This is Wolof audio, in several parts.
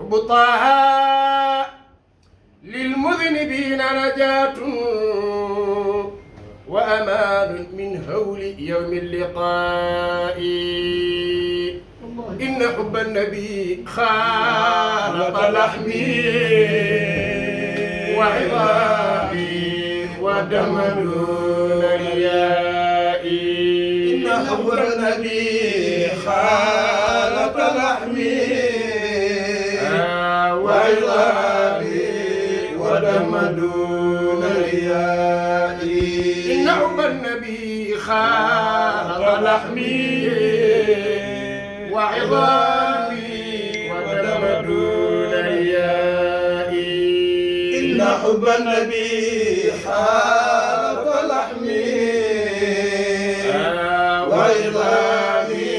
حب طه للمذنبين نجاة وأمان من هول يوم اللقاء إن حب النبي خالق لحمي وعظامي ودم دون ريائي إن حب النبي خالق لحمي وعظامي ودم دون ريائي إن حب النبي خالق لحمي وعظامي ودم دون ريائي إن حب النبي خالق لحمي وعظامي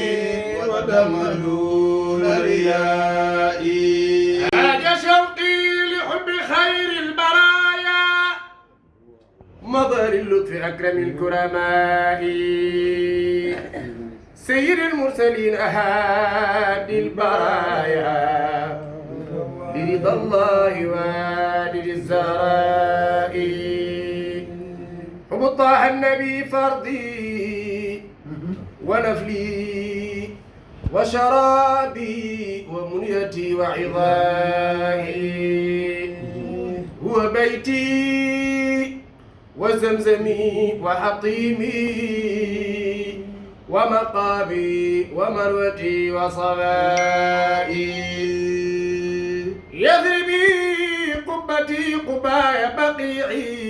ودم دون ريائي هاج شوقي لحب خير البرايا مظهر اللطف أكرم الكرماء سيد المرسلين أهادي البرايا برضا الله والد الزهراء حب طه النبي فرضي ونفلي وشرابي ومنيتي وعظائي هو بيتي وزمزمي وحطيمي ومقامي ومروتي وصبائي يثربي قبتي قبايا بقيعي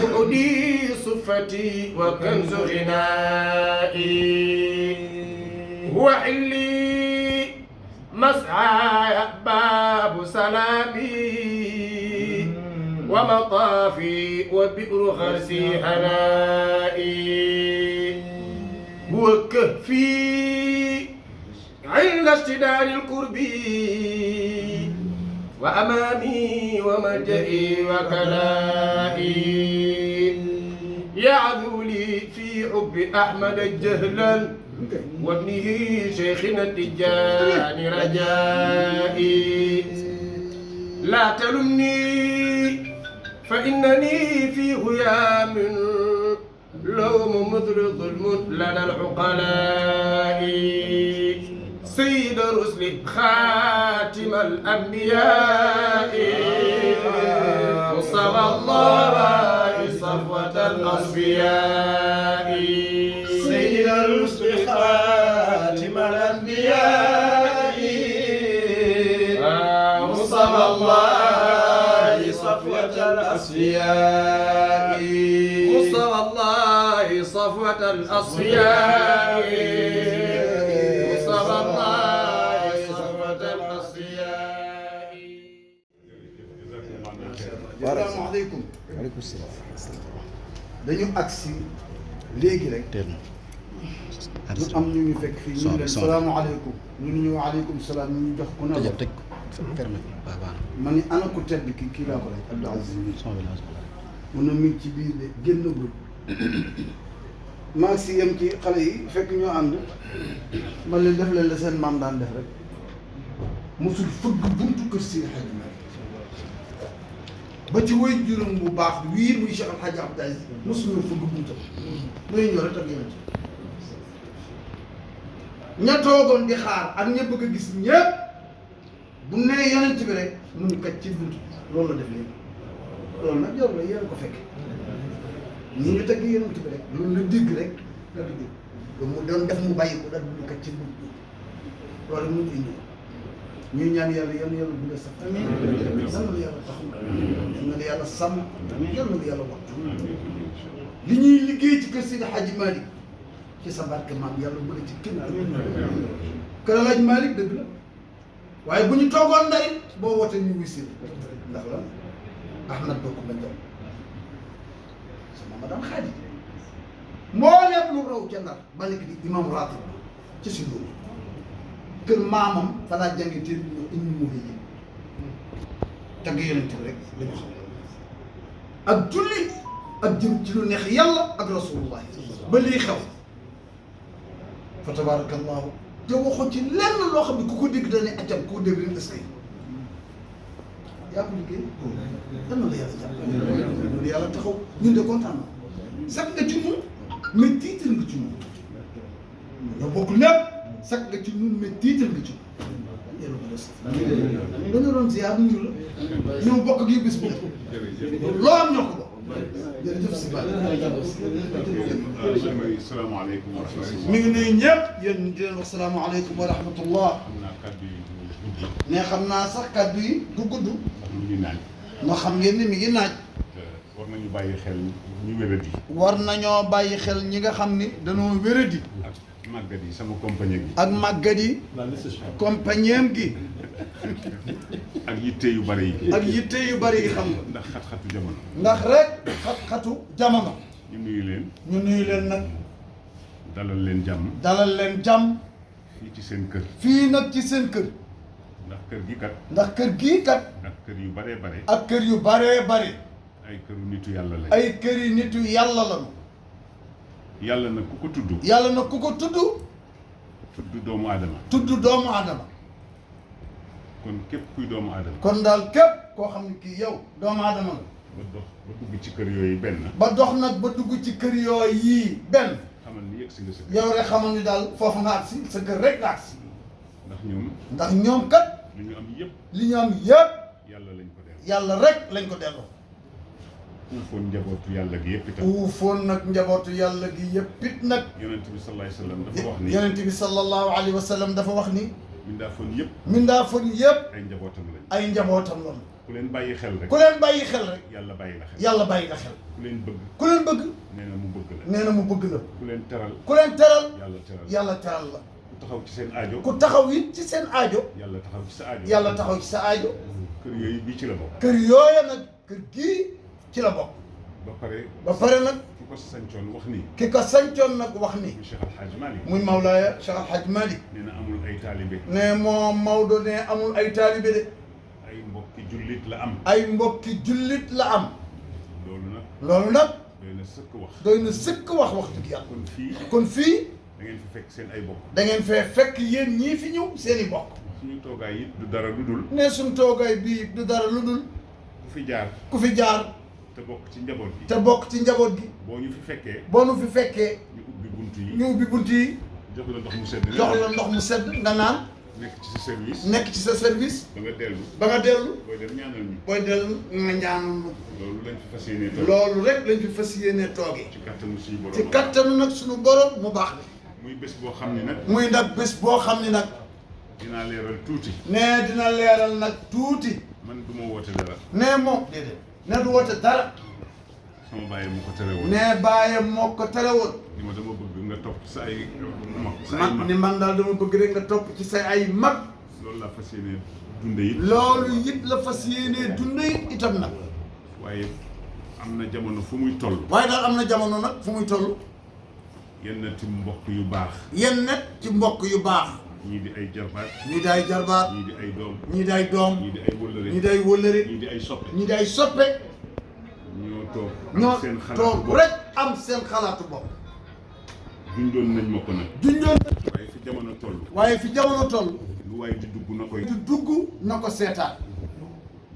وحدي صفتي وكنز غنائي هو حلي مسعى باب سلامي ومطافي وبئر خرسي هنائي هو كهفي عند اشتدار القرب وأمامي وملجئي وكلائي يعذو لي في حب أحمد جهلا وابنه شيخنا التجاني رجائي لا تلمني فإنني في هيام لوم مثل ظلم لنا العقلاء سيد الرسل خاتم الأنبياء مصطفى الله صفوة الأصفياء سيد الرسل خاتم الأنبياء مصطفى الله صفوة الأصفياء مصطفى الله صفوة الأصفياء مصطفى الله صفوة الأصفياء. asalaamaaleykum. waaleykum salaam. dañu agsi léegi rek. ñu am ñu ñu fekk fii ñu leen salaamaaleykum. ñu ñu waaleykum salaam ñu jox ku ne. tëj ko fermé ko waaw baax ma ni ana ku tedd kii laa ko rek Abdou Aziz. mu ne mi ngi ci biir de génnagul. maa ngi si yem ci xale yi fekk ñoo ànd. man leen def leen la seen maam daan def rek. mosul fëgg buntu kër si xaj ba ci woy juróom bu baax wii muy Cheikh El Hadj Abdou Aziz mosuñu fëgg buntam. muy ñëw rek ak yonent ña toogoon di xaar ak ña bëgg a gis ñëpp bu nee yonent bi rek mu ñu kat ci bunt loolu la def léegi loolu nag jarul la yéen ko fekk ñi ñu teg yonent bi rek loolu la dégg rek la dégg loolu mu doon def mu bàyyi ko daal bu ñu kat ci bunt loolu mu ñu indi ñuy ñaan yàlla yal na yàlla bu la sax yal na la yàlla taxaw yal na la yàlla sàmm yal na la yàlla wattu li ñuy liggéey ci kër Seydi Hadji Malick ci sa barke maam yàlla bu la ci kenn kër El Hadj Malick dëgg la waaye bu ñu toogoon ndarit boo wootee ñu wuy si ndax la Ahmad bokk ba Ndiaye sama madame Khady mbooleem lu raw ca Ndar Malick di imam ratib ci si loolu kër maamam falaa jàngi téer bi ñoo indi mu yi tagg yonent bi rek la ñu xam ak julli ak jëm ci lu neex yàlla ak rasulullah ba lii xew fa tabarakallahu te waxoo ci lenn loo xam ne ku ko dégg dañuy accam ku ko dégg dañuy ëskay yaa ko liggéey lan la yàlla jàpp yàlla taxaw ñun de kontaan na sax nga ci ñun mais tiital nga ci ñun ñoo bokk lépp sax nga ci ñun mais tiital nga ci ñun yàlla ko des dañu doon ziar nuyu la ñëw bokk ak yu bis boobu loo am ñoo ko bokk jërëjëf si Ba salaamaaleykum wa rahmatulah. mi ngi nuyu ñëpp yéen di leen wax salaamaaleykum wa rahmatullah xam naa kàddu yi du gudd. ne xam naa sax kàddu yi du gudd mu ngi naaj. moo xam ngeen ni mi ngi naaj war nañu bàyyi xel ñu wéradi. war nañoo bàyyi xel ñi nga xam ni dañoo wéradi ak màggat yi sama compagnie gi. ak màggat yi compagnie gi ak yitte yu bari yi. ak yitte yu bari yi xam nga ndax xat-xatu jamono. ndax rek xat-xatu jamono ñu nuyu leen. ñu nuyu leen nag dalal leen jàmm. dalal leen jàmm fii ci seen kër. fii nag ci seen kër ndax kër gi kat. ndax kër gii kat ak kër yu baree bare. ak kër yu baree bari ay këru nitu yàlla lañ. ay kër yi nitu yàlla lañu yàlla nag ku ko tudd. yàlla nag ku ko tudd tudd doomu aadama. tudd doomu aadama kon képp kuy doomu aadama. kon daal képp koo xam ne kii yow doomu aadama la ba dox ba dugg ci kër yooyu benn. ba dox nag ba dugg ci kër yooyu yii benn xamal ni yegg si nga sa kër. yow rek xamal ni daal foofu nga agsi sa kër rek nga agsi ndax ñoom ndax ñoom kat li ñu am yëpp li ñu am yëpp yàlla lañ ko def. yàlla rek lañ ko delloo uufoon njabootu yàlla gi yëpp itam. uufoon nag njabootu yàlla gi yëpp it nag yonent bi sallallahu alayhi wa sallam dafa wax ni. yonent bi sallallahu alayhi wa sallam dafa wax ni mindaafoon yëpp mindaafoon yëpp ay njabootam lañ. ay njabootam lañu ku leen bàyyi xel rek. ku leen bàyyi xel rek yàlla bàyyi la xel. yàlla bàyyi la xel ku leen bëgg. ku leen bëgg nee na mu bëgg la. nee na mu bëgg la ku leen teral. ku leen teral yàlla teral la. yàlla teral la ku taxaw ci seen aajo. ku taxaw it ci seen aajo yàlla taxaw ci sa aajo. yàlla taxaw ci sa aajo kër yooyu bii ci la bokk. kër yooya nag kër gii ci la bokk ba pare nag ki ko sancoon wax ni. ki ko sancoon nag wax ni mu Cheikh Al Hadj Malick. muy Mawlaaya Cheikh Al Hadj Malick nee na amul ay taalibe. ne moom Maodo ne amul ay taalibe de ay mbokki jullit la am. ay mbokki jullit la am loolu nag loolu nag doy na sëkk wax. doy na sëkk wax dëgg yàlla kon fii kon fii da ngeen fi fekk seen ay bokk. da ngeen fee fekk yéen ñii fi ñëw seen i mbokk suñu toogaay yi du dara lu dul. ne suñ toogaay bii du dara lu dul ku fi jaar. ku fi jaar te bokk ci njaboot gi. te bokk ci njaboot gi boo ñu fi fekkee. boo nu fi fekkee ñu ubbi bunt yi. ñu ubbi bunt yi jox la ndox mu sedd. jox la ndox mu sedd nga naan nekk ci sa service. nekk ci sa service ba nga dellu. ba nga dellu booy dem ñaanal ñu. booy dellu nga ñaanal loolu lañ fi fas yéenee toog. loolu rek lañ fi fas yéenee toogee ci kattanu suñu borom. ci kattanu nag suñu borom mu baax bi muy bés boo xam ni nag. muy nag bés boo xam ni nag dinaa leeral tuuti. nee dina leeral nag tuuti man du ma woote dara. nee moom déedéet ne du woote dara sama bàyyi mu ko tere woon. nee bàyyam moo ko tere woon ni ma dama bëgg nga topp sa ay mag. sa ay mag mag ni man daal dama bëgg rek nga topp ci say ay mag loolu laa fas yéenee dunde it. loolu it la fas yéenee dund it itam nag waaye am na jamono fu muy toll. waaye daal am na jamono nag fu muy toll yenn ti mbokk yu baax. yenn net ci mbokk yu baax ñii di ay jarbaat. ñii di ay jarbaat ñii di ay doom. ñii di ay doom ñii di ay wëllëre. ñii di ay wëllëre ñii di ay soppe. ñii di ay soppe ñoo toog. ñoo am seen xalaatu toog bopp. rek am seen xalaatu bopp junjoon nañ ma ko nag. junjoon waaye fi jamono toll. waaye fi jamono toll lu waaye di dugg na koy. di dugg na ko seetaan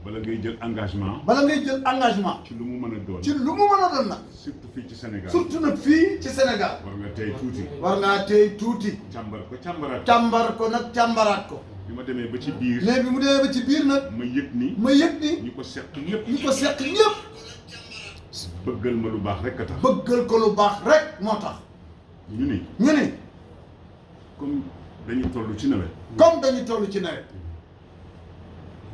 bala ngay jël engagement. bala ngay jël engagement ci lu mu mën a doon. ci lu mu mën a doon nag surtout fii ci Sénégal. surtout nag fii ci Sénégal war nga tey tuuti. war ngaa tey tuuti càmbar ko càmbaraat. càmbar ko nag càmbaraat ko bi ma demee ba ci biir. mais bi mu demee ba ci biir nag ma yëg ni. ma yëg ni ñi ko seq ñëpp. ñi ko seq ñëpp bëggal ma lu baax rek a tax. bëggal ko lu baax rek moo tax ñu ni ñu ni comme dañu toll ci nawet. comme dañu toll ci nawet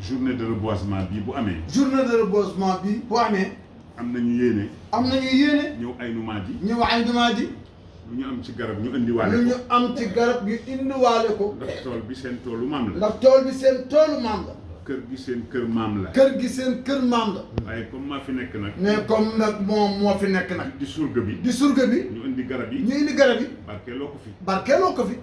journée de reboisement bii bu amee. journée de reboisement bi bu amee am nañu yéene. am nañu yéene ñëw ay numaat yi. ñu ay jumaa ji lu ñu am ci garab ñu indiwaale lu ko. ñu am ci garab ñu indiwaale ko ndax tool bi seen toolu maam la. ndax tool bi seen toolu maam la kër gi seen kër maam la. kër gi seen kër maam la waaye comme maa fi nekk nag. mais comme nag moom moo fi nekk nag di surga bi. di surga bi ñu indi garab yi. ñu indi garab yi barkeeloo ko fi. barkeeloo ko fi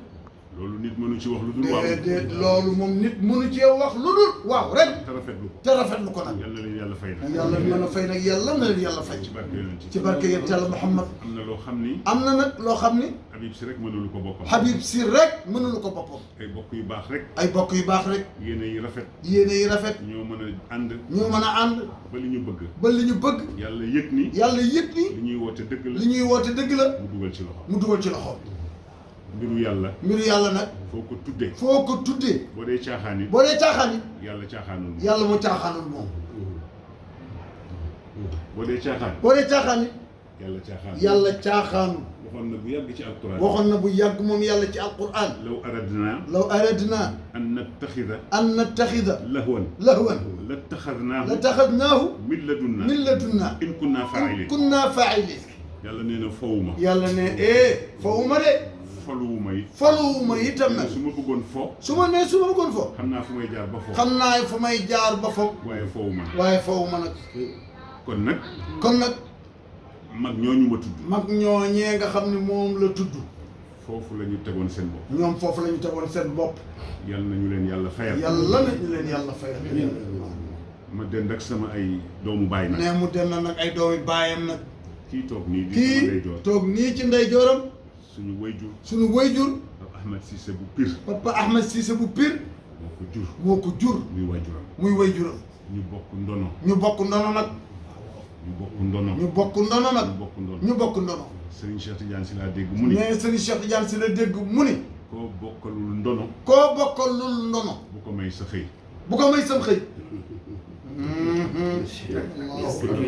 loolu nit mënu ci wax lu dul waaw. déedéet loolu moom nit mënu cee wax lu dul waaw rek te rafetlu ko. te rafetlu ko nag yal na leen yàlla fay na. yàlla mën a fay nag yàlla na leen yàlla fay ci barke yonent ci barke yonent Yàlla Muhammad am na loo xam ni. am na nag loo xam ni Habib si rek mënulu ko boppam. Habib si rek mënulu ko boppam. ay bokk yu baax rek. ay bokk yu baax rek. yéene yi rafet. yéene yi rafet. ñoo mën a ànd. ñoo mën a ànd. ba li ñu bëgg. ba li ñu bëgg. yàlla yëg ni. yàlla yëg ni. li ñuy woote dëgg la. li ñuy woote dëgg la. mu dugal ci loxo. mu dugal ci loxo. mbiru yàlla. mbiru yàlla nag. foo ko tuddee. foo ko tuddee. boo dee caaxaan it. boo dee caaxaan it. yàlla caaxaanul moom. yàlla moo caaxaanul moom. boo dee caaxaan. boo dee caaxaan it. yàlla caaxaan. yàlla caaxaanul. waxoon na bu yàgg ci alquran. waxoon na bu yàgg moom yàlla ci alquran. law aradna. law aradna. an nattaxida. an nattaxida. lahwan. lahwan. lattaxadnaahu. lattaxadnaahu. min ladunna. min ladunna. in kunna faa'ilin. kunna faa'ilin. yàlla nee na fowuma. yàlla ne fowuma de. faluwuma it. faluwuma itam nag. su ma bëggoon fo. su ma bëggoon fo. xam naa fu may jaar ba fo. xam naa fu may jaar ba fo. waaye fowuma. waaye fowuma nag. kon nag. kon nag. mag ñooñu ma tudd. mag ñooñee nga xam ne moom la tudd. foofu la ñu tegoon seen bopp. ñoom foofu la ñu tegoon seen bopp. yal nañu leen yàlla fayal. yàlla nañu leen yàlla fayal. ma dend ak sama ay doomu baay nag. nee mu dem na nag ay doomi baayam nag. kii toog nii di sama kii ndeyjoor. toog nii ci ndeyjooram. suñu wayjur. suñu wayjur. Papa Ahmed Cissé bu Pire. Papa Ahmed Cissé bu Pire. moo ko jur. moo ko jur. muy wayjuram. muy wayjuram. ñu bokk ndono. ñu bokk ndono nag. ñu bokk ndono. ñu bokk ndono nag. ñu bokk ndono. ñu bokk ndono. Serigne Cheikh Tidiane si laa dégg mu ni. nee Serigne Cheikh Tidiane si la dégg mu ni. koo bokkalul ndono. koo bokkalul ndono. bu ko may sa xëy. bu ko may sam xëy.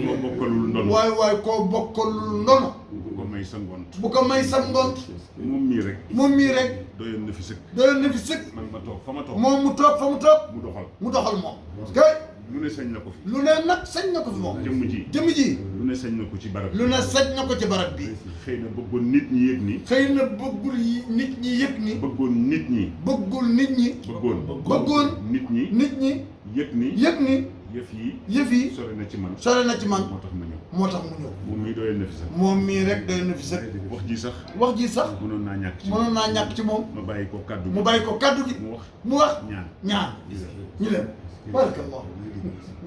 koo bokkalul ndono. waay koo bokkalul ndono. bu ko may sa ngont. bu ko may sam ngont. moom mii rek. moom mii rek. doyoon na fi sëkk. doyoon na fi sëkk. man ma toog fa ma toog. moom mu toog fa mu toog. mu doxal. mu doxal moom. kay. lu ne sañ na ko fi. lu ne nag sañ na ko fi moom. jëmm ji. jëmm ji. lu ne sañ na ko ci barab. lu ne sañ na ko ci barab bi. xëy na bëggoon nit ñi yëg ni. xëy na bëggul nit ñi yëg ni. bëggoon nit ñi. bëggul nit ñi. bëggoon nit ñi. nit ñi. yëg ni. yëg ni. yëf yi. yi. sore na ci man. sore na ci man. moo tax ma ñëw. moo tax mu ñëw. moom mii doyoon na fi sax. moom mii rek doy na fi sax. wax ji sax. wax ji sax. mënoon naa ñàkk ci. mënoon naa ñàkk ci moom. ma bàyyi ko kaddu gi. mu bàyyi ko kaddu gi. mu wax. mu wax. ñaan. ñu dem. barakallah.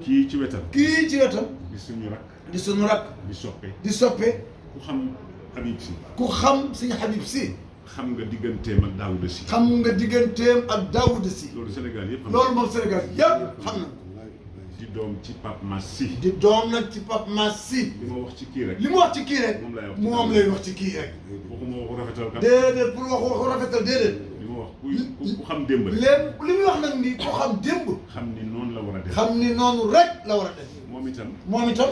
kii ci wetam. kii ci wetam. di suñu rakk. di sunu rakk. di soppe. di soppe. ku xam Habib si. ku xam suñu Habib si. xam nga digganteem ak Daouda si. xam nga digganteem ak Daouda si. loolu Sénégal yëpp xam loolu moom Sénégal yëpp xam na. di doom ci Pape Mass si. di doom nag ci Pape Mass si. li ma wax ci kii rek. li mu wax ci kii rek. moom moom lay wax ci lay wax ci kii rek. waxuma waxu rafetal kat. déedéet pour waxu rafetal déedéet. li ma wax ku xam démb rek. léegi li muy wax nag nii ku xam démb. xam ni noonu la war a def. xam ni noonu rek la war a def. moom itam. moom itam.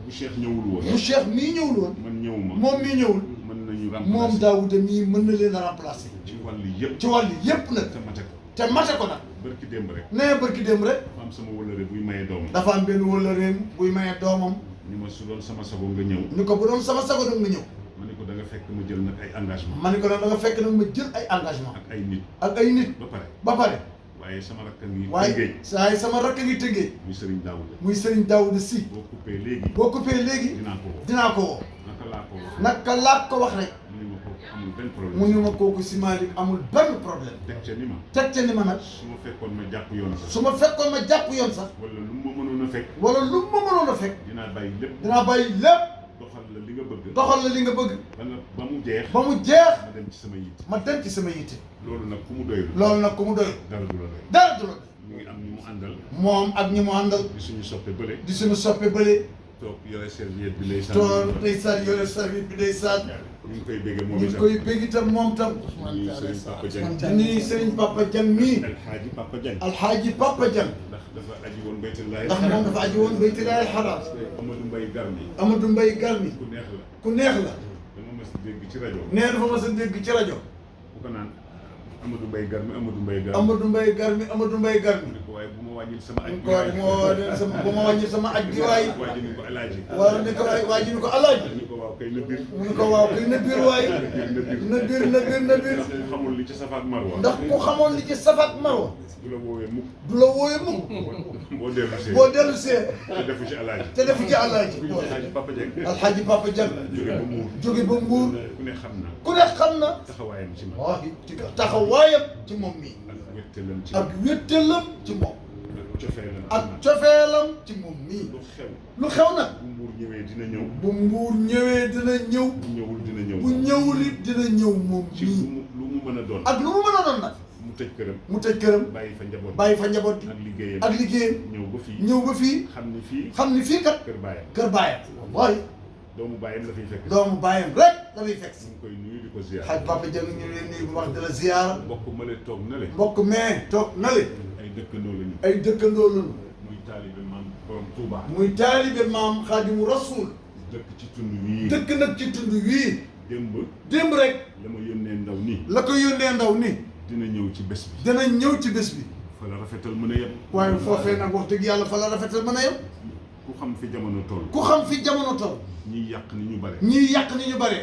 bu Cheikh ñëwul woon. bu Cheikh mii ñëwul woon. man ñëwuma. moom mii ñëwul. mën nañu remplacer. moom Daouda mii mën na leen a remplacer. ci wàll yëpp. ci wàll yëpp nag. te mate ko. te mate ko nag. barki démb rek. nee barki démb rek. dafa am sama wëllëre buy maye doomam. dafa am benn wëllëreem buy maye doomam. ni ma su doon sama sago nga ñëw. ni ko bu doon sama sago nga ñëw. ma ni ko da nga fekk ma jël nag ay engagement. ma ni ko nag da nga fekk nag ma jël ay engagement. ak ay nit. ak ay nit. ba pare. waaye waaye sama rakk ngi. waaye saa yi sama rakk ngi tëggee. muy Serigne Daouda. muy Serigne Daouda si. boo coupé léegi. boo coupé léegi. dinaa ko woo. dinaa ko woo. naka laa ko woo. naka laa ko wax rek. mu ni ma ko amul benn problème. mu ni ma kooku si Malick amul benn problème. teg ca ni ma. teg ca ni ma nag. su ma fekkoon ma jàpp yoon sax. su ma fekkoon ma jàpp yoon sax. wala lu ma mënoon a fekk. wala lu ma mënoon a fekk. dinaa bàyyi lépp. dinaa bàyyi lépp. doxal la li nga bëgg. doxal la li nga bëgg. ba mu jeex. ba mu jeex. ma dem ci sama yitte. ma dem ci sama yitte. loolu nag ku mu doyul. loolu nag ku mu doyul. dara du la doy. dara du la doy. mu ngi am ñu mu àndal. moom ak ñi mu àndal. di suñu soppe bële. di suñu soppe bële. toog yore serviette bi lay sànni. toog ndeysaan yore serviette bi ndeysaan. ñu ngi koy béggee moom ñu itam. ngi koy bégg itam moom tam. ñuy Serigne Papa Dieng. di nuyu Serigne Papa Dieng mii. Alxaaji Papa Dieng. Alxaaji Papa Dieng. ndax dafa aji woon baytullahi. ndax moom dafa aji woon baytullahi xaraam. Amadou Mbaye Garmi. Amadou Mbaye Garmi. ku neex la. ku neex la. dama mas a dégg ci rajo. nee dafa mas a dégg ci rajo. bu ko naan Amadou Mbaye Garmi Amadou Mbaye Garmi. Amadou Mbaye Garmi Amadou Mbaye Garmi. mu ne ko waaye bu ma wàññil sama aj. bu ma wàññil sama aj gi waay. waa ji ni ko alaaji. waaw ni ko waa ji ni ko alaaji. ni ko waaw kay na biir. mu ni ko waaw kay na biir waay. na biir na biir na biir. ndax ku xamul li ci Safa ak Marwa. ndax ku xamoon li ci Safa ak Marwa. du la woowee mukk. du la wooyee mukk. boo dellu see. boo dellu see. te defu ci alaaji. te defu ci alaaji. Alxaaji Papa Dieng. Alxaaji Papa Dieng. jóge ba Mbuur. jóge ba Mbuur. ku ne xam na. ku ne xam na. taxawaayam ci man. waaw taxawaayam ci moom mii. ak wéttalam ci ak wéttalam ci moom. cofeelam ak cofeelam ci moom mii lu xew nag bu mbuur ñëwee dina ñëw bu mbuur ñëwee dina ñëw bu ñëwul dina ñëw bu ñëwul it dina ñëw moom ci mii lu mu mën a doon ak lu mu mën a doon nag mu tëj këram mu tëj këram bàyyi fa njaboot bàyyi fa njaboot gi ak liggéeyam ak liggéeyam ñëw ba fii ñëw ba fii xam ni fii kat kër baayam kër baayam wallahi doomu baayam la fiy fekk doomu baayam rek la muy fekk si ñu ngi koy nuyu di ko ziar xaj Papa Dieng ñu leen nuyu bu wax di la ziyaara mbokk ma le toog na le mbokk mee toog na le ay dëkkandoo lañu ay dëkkandoo lañu muy taalibe maam borom Touba muy taalibe maam Xaadimu Rasuul dëkk ci tund wii dëkk nag ci tund wii démb rek la ma yónnee ndaw ni la ko yónnee ndaw ni dina ñëw ci bés bi dana ñëw ci bés bi fa la rafetal mën a yem waaye foofee nag wax dëgg yàlla fa la rafetal mën a yem ku xam fi jamono toll ku xam fi jamono toll ñiy yàq ni ñu bare ñiy yàq ni ñu bare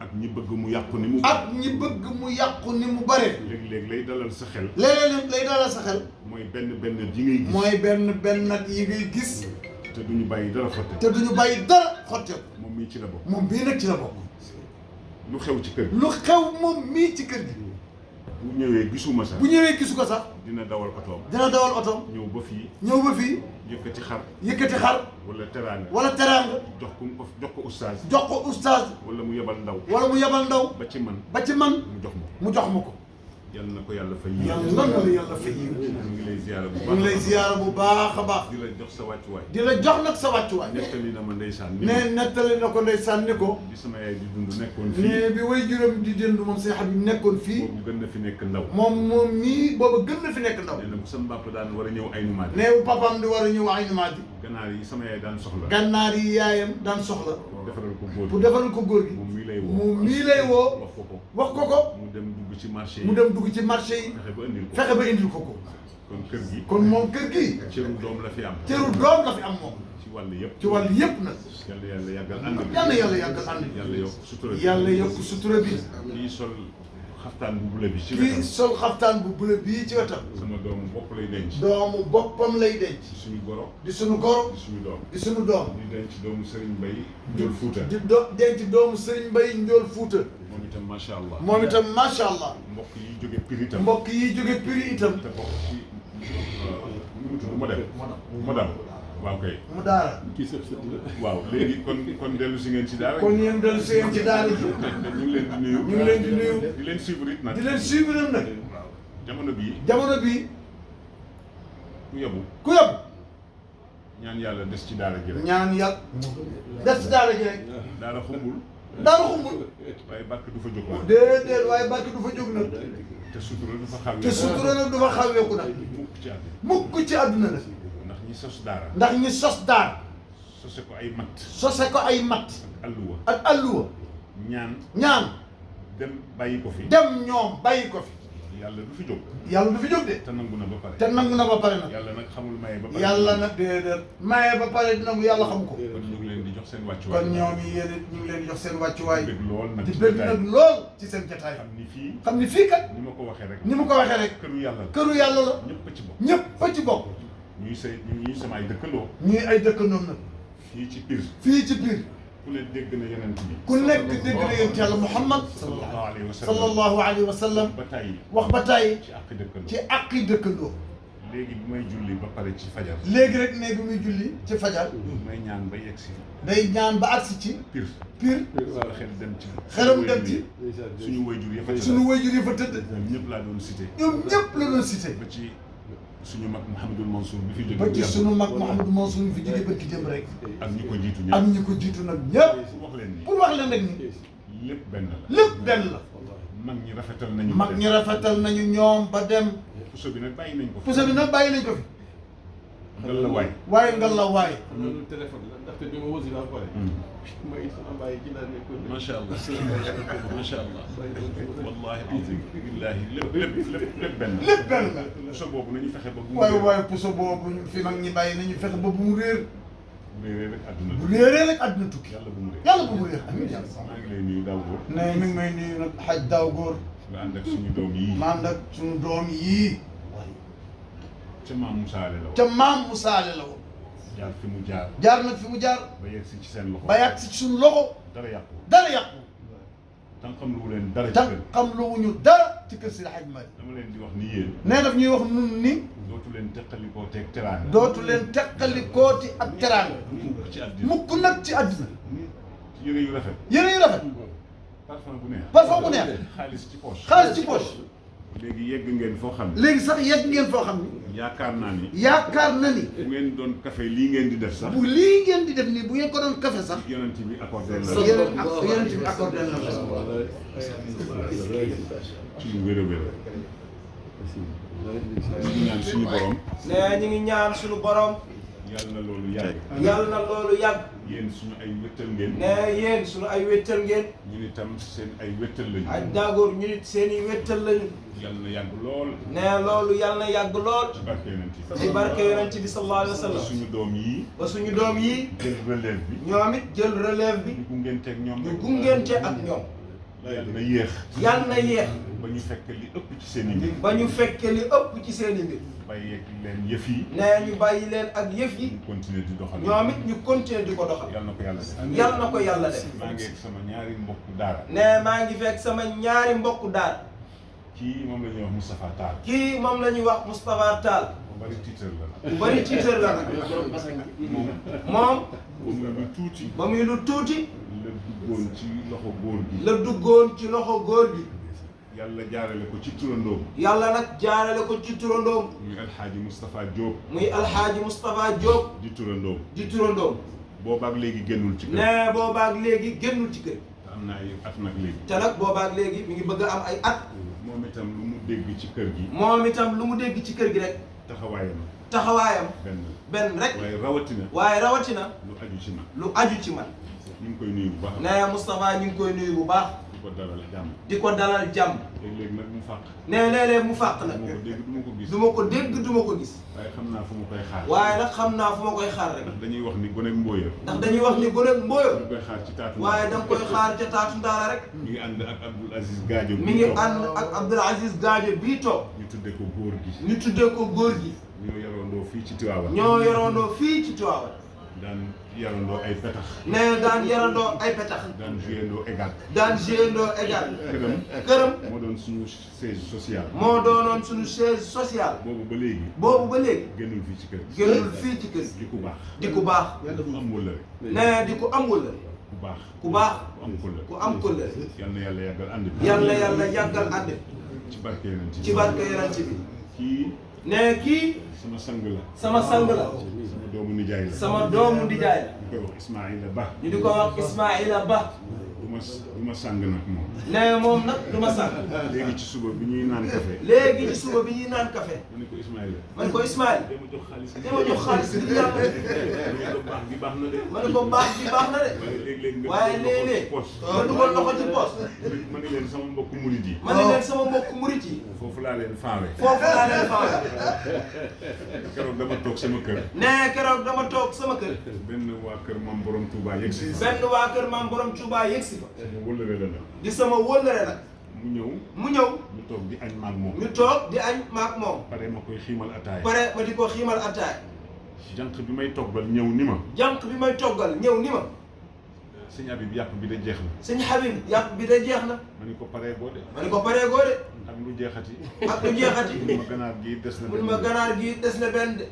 ak ñi bëgg mu yàqu ni mu ak ñi bëgg mu yàqu ni mu bare léeg-léeg lay dalal sa xel léeg-léeg lay dalal sa xel mooy benn ji ngay gis mooy benn nag yi ngay gis te duñu bàyyi dara xotte te duñu bàyyi dara xotteeku moom mii ci la bokk moom bii nag ci la bokk lu xew ci kër gi lu xew moom mii ci kër gi bu ñëwee gisuma sax bu ñëwee gisu ko sax dina dawal otoom dina dawal otoom ñëw ba fii ñëw ba fii yëkkati xar wala teraanga teraanga jox ko ustaaz jox ko oustaz wala mu yebal ndaw ba ci man mu jox ma ko yal na ko yàlla fay yàlla na la yàlla fay yiw ñu ngi lay ziyaara bu ñu baax ngi lay ziyaara bu baax a baax di la jox sa wàccuwaay di la jox nag sa wàccuwaay nettali na ma ndeysaan ne nettali na ko ndeysaan ni ko bi sama yaay di dund nekkoon fii ne bi way juróom di dund moom say Habib nekkoon fii boobu gën na fi nekk ndaw moom mii booba gën na fi nekk ndaw nee na bu sama papa daan war a ñëw ay numaat ne bu papaam di war a ñëw ay numaat yi ganaar yi sama yaay daan soxla gannaar yi yaayam daan soxla defaral ko góor pour defaral ko góor gi moom mii lay woo moom mii lay woo wax ko ko mu dem dugg ci marché yi mu dem dugg ci marché yi fexe ba indil ko ko kon kër gi kon moom kër gi cëru doom la fi am cëru doom la fi am moom ci wàll yëpp ci wàll yëpp nag yàlla yàggal ànd bi yàlla yàggal ànd bi yàlla yokk sutura bi yàlla yokk sutura bi kii sol xaftaan bu bula bi ci kii wetam sol xaftaan bu bula bii ci wetam sama doomu bopp lay denc doomu boppam lay denc di suñu goro di suñu goro di suñu doom di suñu doom di denc doomu Serigne Mbaye Ndiol Fouta denc doomu Serigne Mbaye Ndiol Fouta moom itam macha allah moom itam macha allah mbokk yi jóge Pire itam mbokk yi jóge Pire itam te bokk ci nu mu tudd modam waaw kay mu daara waaw léegi kon dellu si ngeen ci daara kon yéen dellu si ngeen ci daara ji ñu ngi leen di nuyu ñu ngi leen di nuyu di leen suivre it nag di leen suivre nag jamono bii ku yebu ñaan yàlla des ci daara ji rek ñaan yàlla des ci daara ji rek daara xumbul waaye bàkk du fa jóg nag déedéet waaye bàkk du fa jóg nag te sutura du fa xawee te sutura nag du fa xaweeku nag mukk ci àdduna nag ndax ñi sos daara ndax ñi sos daara sose ko ay matt sose ko ay matt ak alluwa ñaan dem bàyyi ko fi dem ñoom bàyyi ko fi yàlla du fi jóg de te nangu na ba pare nag yàlla nag xamul maye ba pare yàlla nag déedéet maye ba pare dina mu yàlla xam ko kon ñu ngi leen di jox seen wàccuwaay kon ñoom yi yéen ñu ngi leen di jox seen wàccuwaay di bëgg lool nag di bëgg nag lool ci seen jotaay xam ni fii kat ni ma ko waxee rek këru yàlla la ñëpp a ci bokk ñuy samay dëkkandoo ñuy ay dëkkandoom nag fii ci Pire ku ne dégg na yonent bi ku nekk dégg na yonent yàlla Muhammad sallallahu alayhi wa sallam wax ba tàyyi ci àqi dëkkandoo léegi bi may julli ba pare ci fajar léegi rek ne bi muy julli ci fajar may ñaan ba yegg si day ñaan ba agsi ci Pire sama xel dem ci xelam dem ci suñu wayjur ya fa tëdd ñoom ñëpp laa doon cité ba ci suñu mag Mouhamadul Mansour bi fi jóge ba ci suñu mag Mouhamadou Mansour bi fi jóge bërki dem rek ak ñi ko jiitu nag ñëpp pour wax leen rek ni lépp benn la mag ñi rafetal nañu ñoom ba dem puso bi nag bàyyi nañ ko fi ngal la waay waaye ngal la waay loolu téléphone la ndaxte bi ma wasi naa pare may sama bàyyi ci laa nekkoon macha allah wallahi azim billahi lépp benn la puso boobu nañu fexe ba bu waaye puso boobu fi mag ñi bàyyi nañu fexe ba bu mu réer bu réeree rek àdduna tukki yàlla bu mu réer amiin maa ngi lay nuyu daaw góor ne mi ngi may nuyu nag xaj daaw góor nga ànd ak suñu doom yii ma ànd ak suñu doom yii ca maam Musaale la woon ca maam Musaale la woon jaar fi mu jaar nag fi mu jaar ba yegg si ci seen loxo ba yegg si ci suñu loxo dara yàqu tan xam lu leen dara ci tan xam lu wuñu dara ci kër si Hadj Malick dama leen di wax ni yéen nee daf ñuy wax nun ni doo dootu leen teqalikoo teeg teraanga. dootu leen teqalikooti ak teraanga. mukk ci àddina. mukk nag ci àddina. yére yu rafet. yére yu rafet. parfum bu neex. parfum bu neex. xaalis ci poche. xaalis ci poche. léegi yegg ngeen foo xam ne. léegi sax yegg ngeen foo xam ni. yaakaar naa ni. yaakaar na ni. bu ngeen doon café lii ngeen di def sax. bu lii ngeen di def nii bu ngeen ko doon café sax. yonent bi accordé la. yonent bi accordé na la. ci lu wér a wér. ñu ngi ñaan suñu borom. nee ñu ngi ñaan suñu borom. yàlla na loolu yàgg. yàlla na loolu yàgg. yéen suñu ay wéttal ngeen. nee yéen suñu ay wéttal ngeen. ñun itam seen ay wéttal lañu. ay daagoor ñu nit seen i wéttal lañu. yàlla na yàgg lool. nee loolu yàlla na yàgg lool. ci barke yonent bi. ci barke yonent bi sallallahu alayhi wa sallam. suñu doom yi. ba suñu doom yi. jël relève bi. ñoom it jël relève bi. ñu gungenteeg ñoom. ñu gungente ak ñoom. yàlla na yéex. yàlla na yéex. ba ñu fekk li ëpp ci seen i mbir. ba ñu fekke li ëpp ci seen i mbir. bàyyi leen yëf yi. nee ñu bàyyi leen ak yëf yi. ñu continuer di doxal. ñoom it ñu continuer di ko doxal. yàlla na ko yàlla def. yàlla na ko yàlla def. maa ngi ak sama ñaari mbokku daara. nee maa ngi fekk sama ñaari mbokku daal. kii moom la ñuy wax Moustapha Tall. kii moom la ñuy wax Moustapha Tall. bu bari tiitar la. bu bari tiitër la nag. moom. moom. ba muy lu tuuti. ba muy lu tuuti. la duggoon ci loxo góor gi. la duggoon ci loxo góor gi. yàlla jaarale ko ci turandoom. yàlla nag jaarale ko ci turandoom. muy alxaaji Moustapha Diop. muy alxaaji Moustapha Diop. di turandoom. di turandoom. boobaak léegi génnul ci kër. nee boobaak léegi génnul ci kër. te am na ay at nag léegi. te nag boobaak léegi mi ngi bëgg a am ay at. moom itam lu mu dégg ci kër gi. moom itam lu mu dégg ci kër gi rek. taxawaayam. taxawaayam. benn rek. waaye rawatina. waaye rawatina. lu aju ci man. lu aju ci man. ñu ngi koy nuyu bu baax. nee Moustapha ñu ngi koy nuyu bu baax. di ko dalal jàmm. di ko dalal jàmm. léeg-léeg nag mu fàq. nee léeg-léeg mu fàq nag. du ma ko dégg du ma ko gis. du ma ko dégg du ma ko gis. waaye xam naa fu ma koy xaar. waaye nag xam naa fu ma koy xaar rek. ndax dañuy wax ni gone ak mbooya. ndax dañuy wax ni gone ak mbooyo. ñu koy xaar ci taatu. waaye da nga koy xaar ca taatu ndaala rek. mi ngi ànd ak Abdoul Aziz Gadio. mi ngi ànd ak Abdoul Aziz Gadio bii toog. ñu tuddee ko góor gi. ñu tuddee ko góor gi. ñoo yarandoo fii ci Tiwaawan. ñoo yoroondoo fii ci Tiwaawan. daan yarandoo ay petax. nee daan yarandoo ay petax. daan juyandoo égal. daan géndoo égal. këram. këram. moo doon suñu siège social. moo doonoon suñu chaise sociale. boobu ba léegi. boobu ba léegi. génnul fii ci kër gi. génnul fii ci kër di ku baax. di ku baax. ku am wëllëre. nee di ku am wëllëre. ku baax. ku baax. ku am kóllëre. ku am kóllëre. yal na yàlla yàggal ànd bi. yàlla yàlla yàggal ànd bi. ci barke yeneen ci barke yonent bi. kii nee kii. sama sang la. sama sang la. sama doomu nijaay la. sama doomu ndijaay la. ñu koy wax Ismaïla Ba. ñu di ko wax Ismaïla Ba. du ma sang nag moom. nee moom nag du ma sang. léegi ci suba bi ñuy naan café. léegi ci suba bi ñuy naan café. ma ne ko Ismaïla. ma ne ko Ismaïla. dama jox xaalis bi. dama jox xaalis bi yàlla. ma ne ko baax bi baax na de. ma ne ko baax bi baax na de. waaye léeg-léeg nga waaye dugal loxo ci léeg-léeg poche. nga dugal loxo ci poos. ma ne leen sama mbokku murid yi. ma ne leen sama mbokk murit yi. foofu laa leen faawe. foofu laa leen faawe. keroog dama toog sama kër. nee keroog dama toog sama kër. benn waa kër maam borom Touba yegg si. benn waa kër maam borom Touba yegg si fa. sama wëllëre la nag. di sama wëllëre nag. mu ñëw. mu ñëw. ñu toog di añ maag moom. ñu toog di añ maak moom. pare ma koy xiimal ataaya. pare ma di ko xiimal attaay. jànq bi may toggal ñëw ni ma. jànq bi may toggal ñëw ni ma. sëñ Habib yàpp bi da jeex na. sëñ Habib yàpp bi da jeex na. ma ni ko paree boo de. ma ni ko paree goo de. ak lu jeexati. ak lu jeexati. mun ma ganaar gi des na. mun ma ganaar gi des na benn de.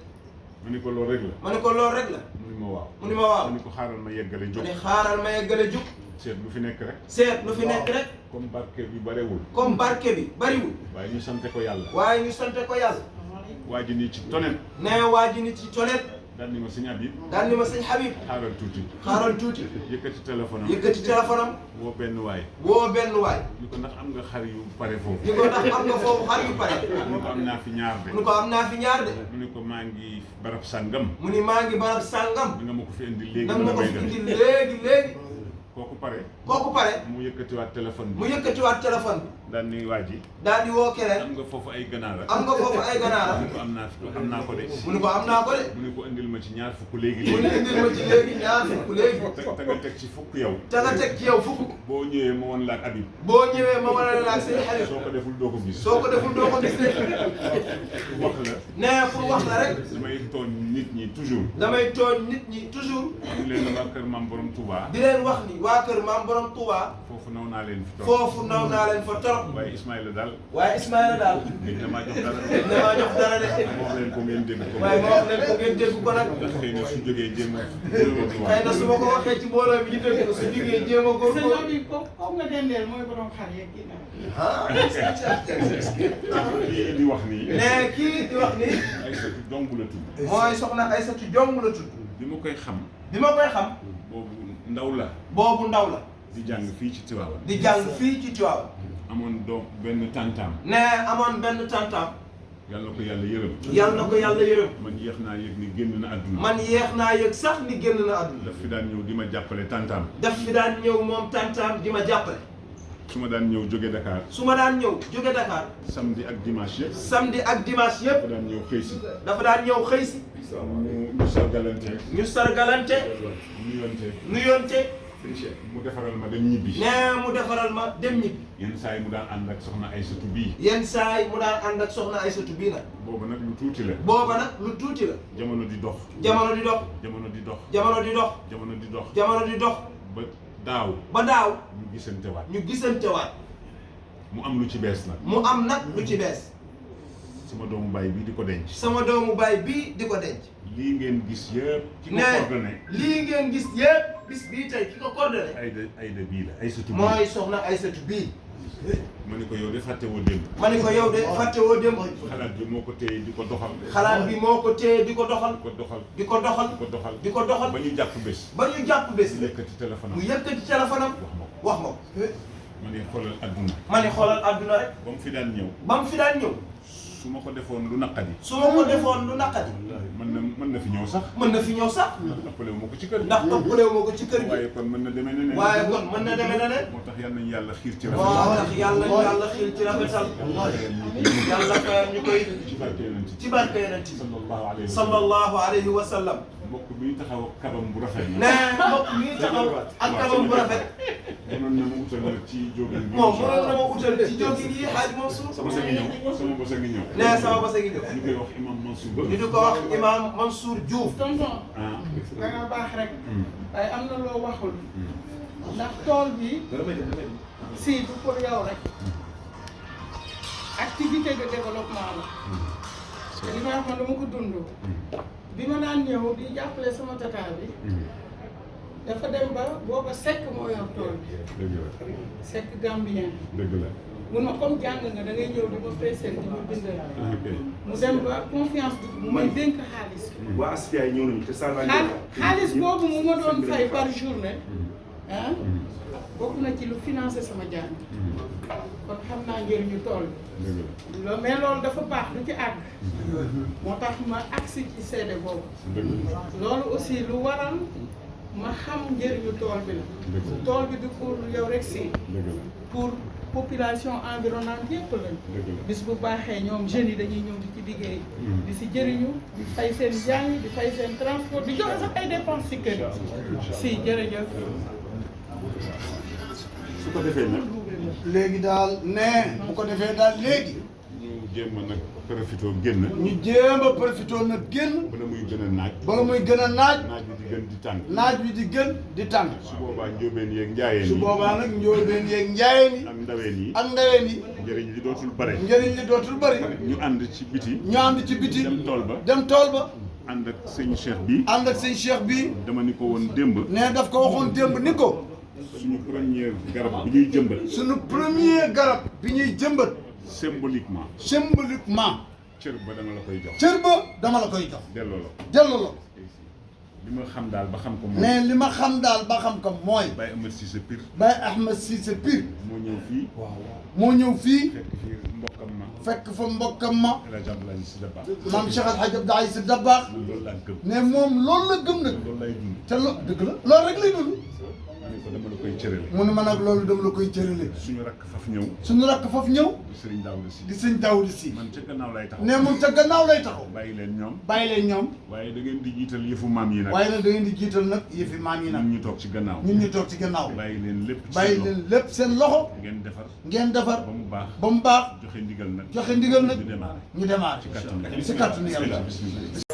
ma ni ko loolu rek la. ma ni ko loolu rek la. mu ni ma waaw. mu ni ma waaw. ma ni ko xaaral ma yeggale ma jóg. ni xaaral ma yeggale jug. seet lu fi nekk rek. seet lu fi nekk rek. comme barke bi barewul. comme barke bi bariwul. waaye ñu sante ko yàlla. waaye ñu sante ko yàlla. waa ji nii ci tonet. nee waa ji nit ci tonet. daal ni ma sëñ Habib. daal ni ma sëñ Habib. xaaral tuuti. xaaral tuuti. yëkkati téléphone am. yëkkati téléphone am. woo benn waay. woo benn waay. ni ko ndax am nga xar yu pare foofu. ni ko ndax am nga foofu xar yu pare. mu ni ko am naa fi ñaar de. mu ni ko am naa fi ñaar de. mu ni ko maa ngi barab sàngam. mu ni maa ngi barab sàngam. da nga ma ko fi indi léegi. nag ma ko damay fi dem. indi léegi léegi. kooku pare. kooku pare. mu yëkkatiwaat téléphone mu bi. yëkkatiwaat téléphone bi. daal ni waa ji. daal di woo am keneen. nga foofu ay ganaar. am nga foofu ay ganaara. mu ni ko am naa ko de. mu ni ko am naa ko de. mu ni ko indil ma ci ñaar fukk léegi mu ni léegi. indil ma ci léegi ñaar fukk léegi. te nga teg ci fukk yow. te nga teg ci yow fukk. boo ñëwee ma woon la ak Habib. boo ñëwee ma wane la ak sëñ Habib. soo ko deful doo ko gis. soo ko deful doo ko gis de. wax la. nee pour wax la rek. damay tooñ nit ñi toujours. damay tooñ nit ñi toujours. ñu leen waa kër maam borom Touba. di leen wax ni waa kër maam borom Touba. foofu naw naa leen fi trop. foofu naw naa leen fa trop. waaye Ismaïla daal. waaye Ismaïla daal. dégg na maa jox dara. dégg na maa jox dara de. ma wax leen ko ngeen dégg ko. waaye ma wax leen ko ngeen dégg ko nag. ndax xëy na su jógee jéem a. xëy na su ma ko waxee ci mbooloo bi ñu dégg ko su jógee jéem a góor sëñ bi comme nga dendeel mooy borom xar yeeg kii nag. kii di wax nii. ne kii di wax ni. Aysatu Jong la tudd. mooy soxna Aysatu Jong la tudd. bi ma koy xam. bi ma koy xam. boobu ndaw la. boobu ndaw la. di jàng fii ci Tivaouane. di jàng fii ci Tivaouane. amoon doom benn tantaam. ne amoon benn tantam. yàlla ko yàlla yërëm. yàlla na ko yàlla yërëm. man yéex naa yëg ni génn na àdduna. man yéex naa yëg sax ni génn na àdduna. daf fi daan ñëw di ma jàppale tantaam. daf fi daan ñëw moom tantam di ma jàppale. su ma daan ñëw jóge Dakar. su ma daan ñëw jóge Dakar. samedi ak dimanche yëpp. samedi ak dimanche yëpp. dafa daan ñëw xëy si. dafa daan ñëw xëy si. ñu sargalante. ñu sargalante. nuyonte. nuyonte. mu defaral ma dem ñibbi. nee mu defaral ma dem ñibbi. yenn saa yi mu daan ànd ak soxna Aysatu bii. yenn saa yi mu daan ànd ak soxna Aysatu bii nag. boobu nag lu tuuti la. booba nag lu tuuti la. jamono di dox. jamono di dox. jamono di dox. jamono di dox. jamono di dox. jamono di dox. ba daaw. ba daaw. ñu gisantewaat. ñu gisantewaat. mu am lu ci bees nag. mu am nag lu ci bees. sama doomu baay bii di ko denc. sama doomu baay bii di ko denc. lii ngeen gis yëpp. ki ko ne coordonné. lii ngeen gis yëpp bis bii tey ki ko coordonné. Ayda bii la Aysatu bii. mooy soxna Aysatu bii. ma ne ko yow de fàtte woo démb. ma ne ko yow de fàtte woo démb. xalaat bi moo ko téye di ko doxal. xalaat bi moo ko téye di ko doxal. di ko doxal. di ko doxal. di ko doxal. di ko doxal. ba ñu jàpp bés. ba ñu jàpp bés. mu yëkkati téléphone mu am. yëkkati téléphone am. wax ma ko. ma ne xoolal adduna. ma ne xoolal adduna rek. ba mu fi daan ñëw. ba mu fi daan ñëw. su ma ko defoon lu naqadi. su ma ko defoon lu naqadi. mën na fi ñëw sax. mën na fi ñëw sax. ndax ëppale wu ma ko ci kër gi. ndax ëppale wu ma ko ci kër gi. waaye kon mën na demee neneen. waaye kon mën na demee neneen. moo tax yal nañu yàlla xiir ci moo rafetal. tax yàlla xiir ci rafetal. yàlla fayal ñu koy. ci barke yonent ci barke yonent bi. sallallahu alayhi wa sallam. sallallahu alayhi wa sallam. mbokk bi taxaw ak kabam bu rafet na. nee mbokk mi taxaw ak kabam bu rafet. mënoon na ma utal nag ci jógin bi. moom mënoon na ma utal ci jógin yi Hadj Mansour. sama bës a ngi ñëw sama bës a ngi ñëw. nee sama bës a ngi ñëw. ñu koy wax imam Mansour. ñu di ko wax imam Mansour Diouf. tonton ah. da nga baax rek. waaye am na loo waxul. ndax tool bi. si du pour yow rek. activité de développement la. te li may wax man dama ko dund. bi ma daan ñëw di jàppale sama tata bi. dafa dem ba booba Seck moo yor tool bi. dëgg la. Seck Gambien. dëgg la. mun ma comme jàng nga da ngay ñëw di ma peeseel di ma bindal. ok. mu dem ba confiance bi mu may dénk xaalis. waa Asfiya ñëw nañu te Salva xaalis boobu mu ma doon fay par journée. ah bokk na ci lu financé sama jàng. kon xam naa njëriñu tool bi. dëgg la. mais loolu dafa baax du ci àgg. moo tax ma agsi ci seede boobu. dëgg la. loolu aussi lu waral ma xam njëriñu tool bi la. dëgg la. tool bi du pour yow rek si. dëgg la. pour population environnante yëpp lañ. dëgg la. bis bu baaxee ñoom jeunes yi dañuy ñëw di ci liggéey. di si jëriñu di fay seen jàng di fay seen transport di joxe sax ay dépenses ci kër yi. si jërëjëf. su ko defee nag. léegi daal nee bu ko defee daal léegi ñu jéem a nag profité génn. ñu jéem a profité nag génn bala muy gën a naaj. bala muy gën a naaj naaj bi di gën di tàng. naaj wi di gën di tàng su boobaa njóobeen yeeg njaayeen yi. su boobaa nag njóobeen yeeg njaayeen yi ak ndaween yi. ak ndaween yi njëriñ li dootul bare. njëriñ li dootul bëri ñu ànd ci biti. ñu ànd ci biti dem tool ba. dem tool ba ànd ak sëñ Cheikh bi. ànd ak sëñ Cheikh bi dama ni ko woon démb. ne daf ko waxoon démb ni ko suñu première garab bi ñuy jëmbat. suñu premier garab bi ñuy jëmbat symboliquement. symboliquement cër ba dama la koy jox. cër ba dama la koy jox delloo la ko. delloo la li ma xam daal ba xam ko mooy. ne li ma xam daal ba xam ko mooy Baye Ahmed Cissé Pire. Baye Ahmed Cissé Pire moo ñëw fii. moo ñëw fii fekk fii mbokkam ma. fekk fa mbokkam ma El Hadj Abdoulaye Sy Dabakh. maam Cheikh Al Hadj Abdou Aziz Dabakh man loolu laa gëm. ne moom loolu la gëm nag loolu lay dund. te lo dëgg la loolu rek lay dund ma ne ko dama la koy cërale. mu ne ma nag loolu dama la koy cërale suñu rakk faf ñëw. suñu rakk foofu ñëw di Serigne Daouda Sy. di sëñ Daouda Sy man ca gannaaw lay taxaw. ne moom ca gannaaw lay taxaw bàyyi leen ñoom. bàyyi leen ñoom waaye da ngeen di jiital yëfu maam yi nag. waaye nag da ngeen di jiital nag yëfi maam yi nag ñun ñu toog ci gannaaw. ñun ñu toog ci gannaaw bàyyi leen lépp ci bàyyi seen leen lépp seen loxo loxo. ngeen defar. ngeen defar ba mu baax. ba mu baax joxe ndigal nag. joxe ndigal nag ñu démarré. ñu démarré ci kàttanu ci kàttanu yàlla bismillah.